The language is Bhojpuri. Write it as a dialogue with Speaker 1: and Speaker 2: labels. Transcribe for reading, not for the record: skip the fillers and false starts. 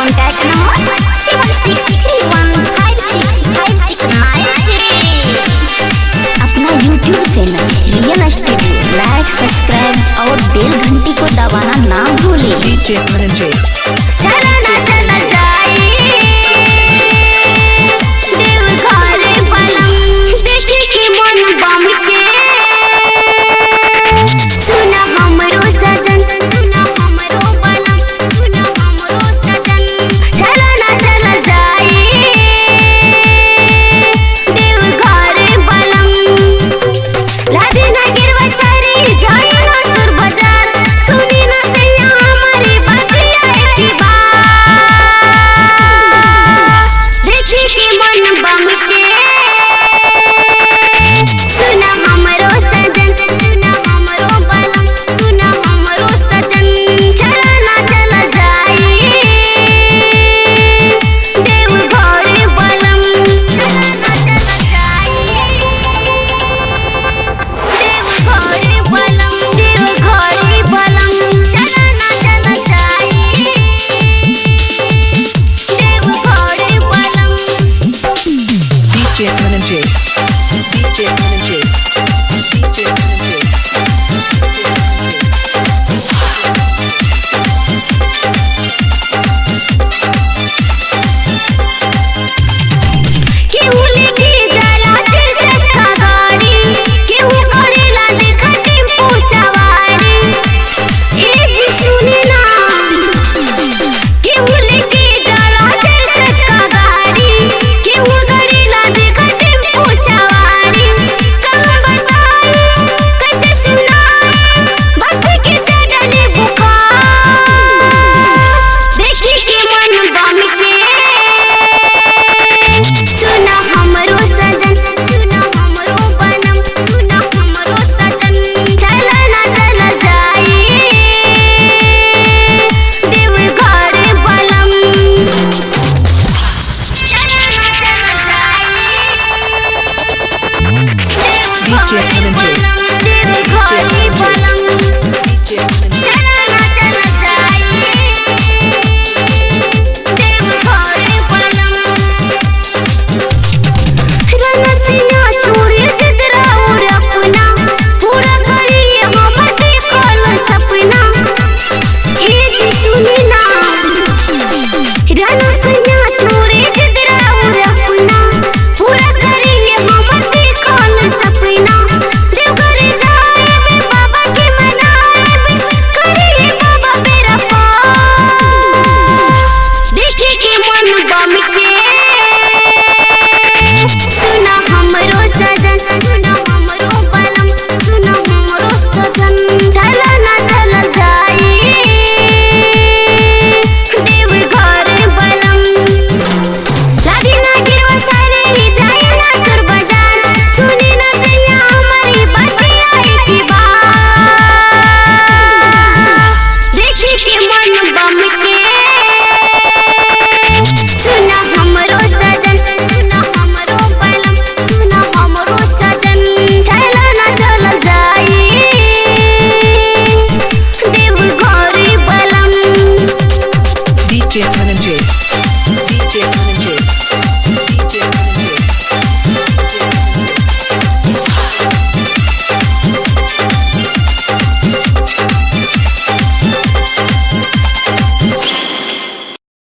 Speaker 1: Contact number 7631565693। अपना YouTube channel real studio like, subscribe और बेल घंटी को दबाना ना भूलें।
Speaker 2: DJ Dhananjay.
Speaker 1: चला ना चला जाए देवघर बलम, देखे के मन बम के। सुना हमरो सजन, सुना हमरो बलम, सुना हमरो सजन। चला ना चला जाए देवघर बलम। लादे ना गिरवा सारी जाए ना सुर बाजार, सुनी ना सैया हमारी बतिया एक बार। देखी के मन बम के, सुना हमरो सजन, सुना हमरो बलम, सुना हमरो सजन। चला ना चला जाए देवघर बलम। चला ना चला जाए देवघर बलम, देवघर बलम। चला ना चला जाए देवघर बलम।
Speaker 2: DJ Dhananjay.